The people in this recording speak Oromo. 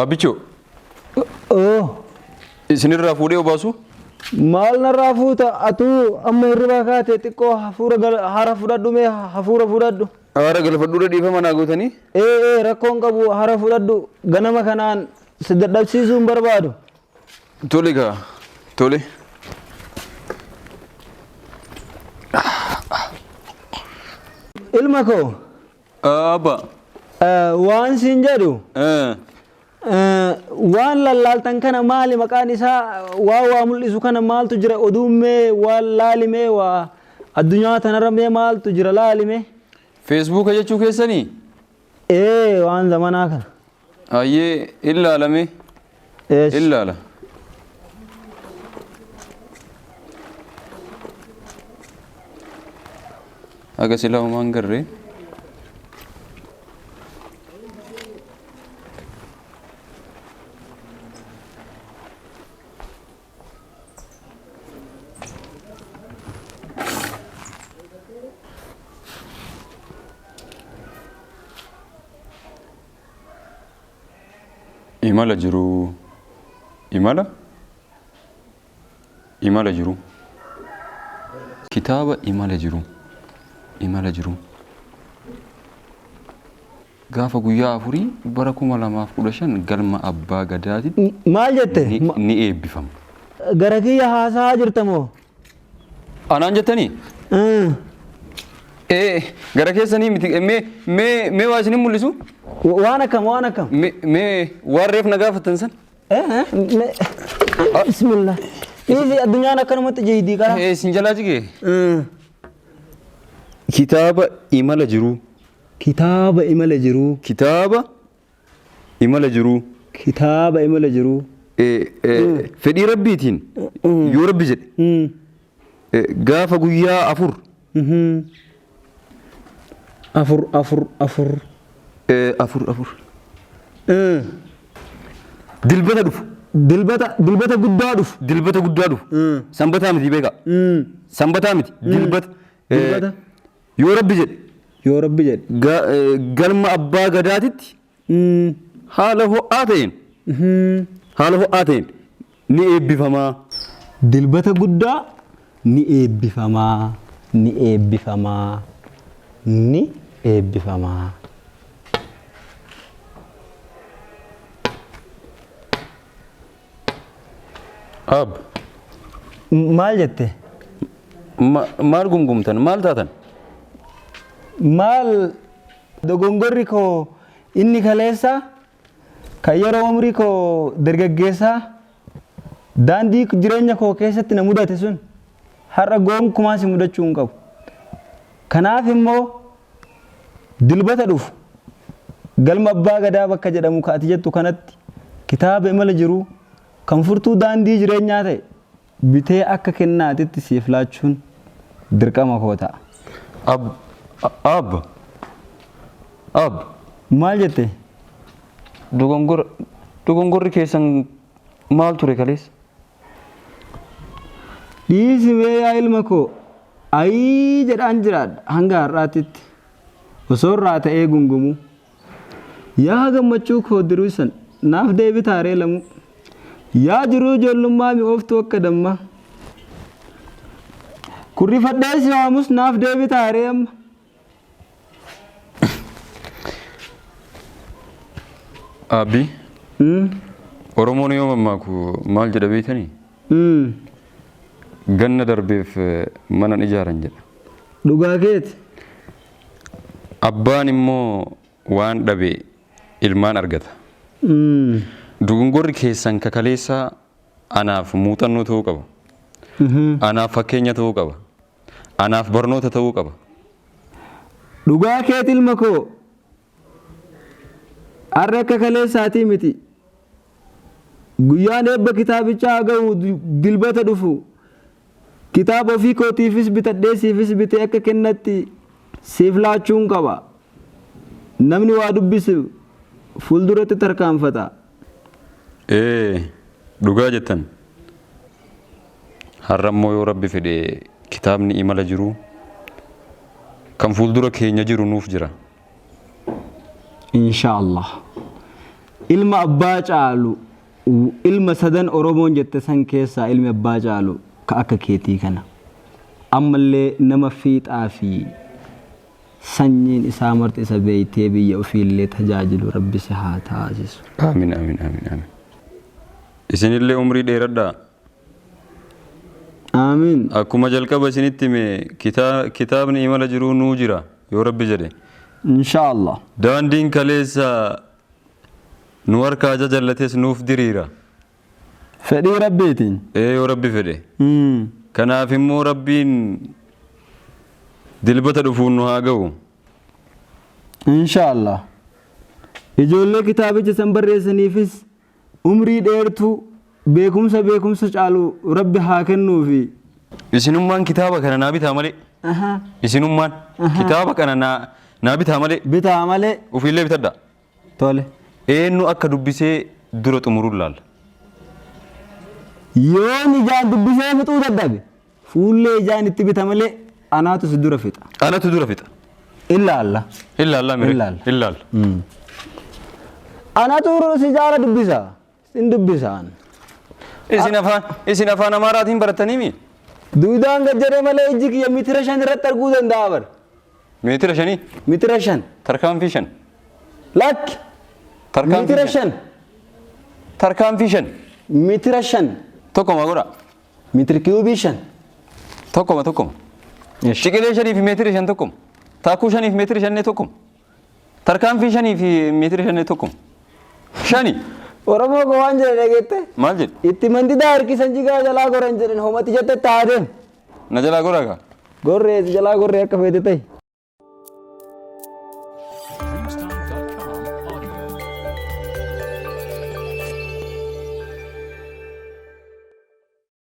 Abbichoo. Oo. Isinirraa fuudhee obaasu? Maal narraa fuuta atuu amma hirribaa kaate xiqqoo hafuura hara fudhadhu mee hafuura fudhadhu. Haara galfadhuudha dhiifama naa gootanii? Ee ee rakkoon qabu hara fudhadhu ganama kanaan si dadhabsiisuu hin barbaadu. Tole gaa tole. Ilma koo. Abba. Waan siin jedhu. Waan lallaaltan kana maali maqaan isaa waan waa mul'isu kana maaltu jira oduun mee waan laalimee waa addunyaa tanarra mee maaltu jira laalimee. Feesbuuka jechuu keessanii? Ee waan zamanaa kana. Hayyee hin laalame. Hin laala. Haga silaa homaan garree. Imala jiruu. Imala. Imala jiruu. Kitaaba imala jiruu. Imala jiruu. Gaafa guyyaa afurii bara 2015 galma Abbaa Gadaatitti Maal jette? ni, ni eebbifama. Gara kiyya haasa'aa jirta moo? Anaan jettanii? Ee, gara keessanii miti. Mee, mee, mee waa isinin mul'isu? Waan akkam, waan akkam? Mee, mee waan reef na gaafattan san? Bismillah. Dhiisi addunyaan akkanumatti jiidii qara. Ee, isin jalaa jigee? Kitaaba imala jiruu. Kitaaba imala jiruu. Kitaaba imala jiruu. Kitaaba imala jiruu. Fedhii Rabbiitiin yoo Rabbi jedhe gaafa guyyaa 4. 4 4 4. 4 4. Dilbata dhufu. Dilbata dilbata guddaa dhufu. Dilbata guddaa dhufu. Sanbataa miti beekaa. Sanbataa miti. Dilbata. Dilbata. Yoo Rabbi jedhe. Yoo Rabbi jedhe. Galma Abbaa Gadaatitti haala ho'aa ta'een haala ho'aa ta'een ni eebbifamaa. Dilbata guddaa ni eebbifamaa ni eebbifamaa ni eebbifamaa. Ab. Maal jette? Maal gumgumtan? Maal taatan? Maal dogongorri koo inni kaleessa kan yeroo umrii koo dargaggeessaa daandii jireenya koo keessatti na mudate sun har'a gonkumaa si mudachuu hin qabu. Kanaaf immoo Dilbata dhufu galma Abbaa Gadaa bakka jedhamu ka ati jettu kanatti kitaaba imala jiruu kan furtuu daandii jireenyaa ta'e bitee akka kennaatitti siif laachuun dirqama koo ta'a. Ab Ab Ab. Maal jette? Dogongora dogongorri keessan maal ture kaleessa? Dhiisi mee yaa ilma koo ayii jedhaan jiraadha hanga har'aatitti osoo irraa ta'ee gungumuu. Yaa gammachuu koo diruu san naaf deebitaaree lamuu. Yaa jiruu ijoollummaa mi'ooftuu akka dammaa. Kurrifadhee si waamus naaf deebitaaree amma. Abbi. Oromoon yoo mammaaku maal jedha beektanii? Ganna darbeef mana hin ijaaran jedha. Dhugaa keeti. Abbaan immoo waan dhabe ilmaan argata. Dogongorri keessan ka kaleessaa anaaf muuxannoo ta'uu qaba. Anaaf fakkeenya ta'uu qaba. Anaaf barnoota ta'uu qaba. Dhugaa keeti ilma koo. Har'a akka kaleessaatii miti. Guyyaan eebba kitaabichaa gahu dilbata dhufu. Kitaaba ofii kootiifis bitadhee siifis bitee akka kennatti siif laachuun qaba. Namni waa dubbisu fuulduratti tarkaanfata. Ee, dhugaa jettan. Har'a immoo yoo Rabbi fedhe kitaabni imala jiruu kan fuuldura keenya jiru nuuf jira. Insha Allah. Ilma abbaa caalu, ilma sadan Oromoon jette san keessaa ilmi abbaa caalu ka akka keetii kana. Ammallee nama fiixaa fi sanyiin isaa marti isa beeytee biyya ofiillee tajaajilu Rabbi si haa taasisu. Aamin, aamin, aamin, aamin. Isinillee umrii dheeradhaa. Aamin. Akkuma jalqaba isinitti hime, kitaabni imala jiruu nuu jira yoo Rabbi jedhe. Inshaallah. Daandiin kaleessa nu harkaa jajallates nuuf diriira. Fedhii Rabbiitiin. Ee, yoo Rabbi fedhe. Kanaaf immoo Rabbiin Dilbata dhufuun nu haa ga'u. Inshaallah. Ijoollee kitaabicha san barreessaniifis umrii dheertuu, beekumsa beekumsa caalu Rabbi haa kennuufi. Isinummaan kitaaba kana naa bitaa malee. Isinummaan kitaaba kana naa bitaa malee. Bitaa malee. Ofiillee bitadha. Tole. Eenyu akka dubbisee dura xumuruun laalla. Yoon ijaan dubbisee fixuu dadhabe, fuullee ijaan itti bita malee, anaatu si dura fixa. Anatu dura fixa. Ilaalla. Ilaallaa mire. Ilaalla. Ilaalla. Anatu si jaala dubbisa. Sin dubbisaan. Isin afaan Amaaraatiin barattanii mi? Duudaan gad jedhee malee ijji kiyya meetira 5 irratti arguu danda'a bar. Meetira 5? Meetira 5. Tarkaanfii 5. Lakki. Tarkaanfii Meetira 5. 5. Tarkaanfii 5. Meetira 5. Tokkoma godha. Meetira kiiyubii 5. Tokkoma, tokkoma. Ciqilee 5 fi meetira 5 tokkoma. Taakkuu 5 fi meetira 5 tokkoma. Tarkaanfii 5 fi meetira 5 tokkoma. 5. Oromoo koo waan jedhe dhageette? Maal jedhe? Itti mandidaa harkisan jigaa jalaa goran jedhan, homatti jette taateen. Na jalaa godhaa kaa. Gorree, si jalaa gorree, akka feete ta'e.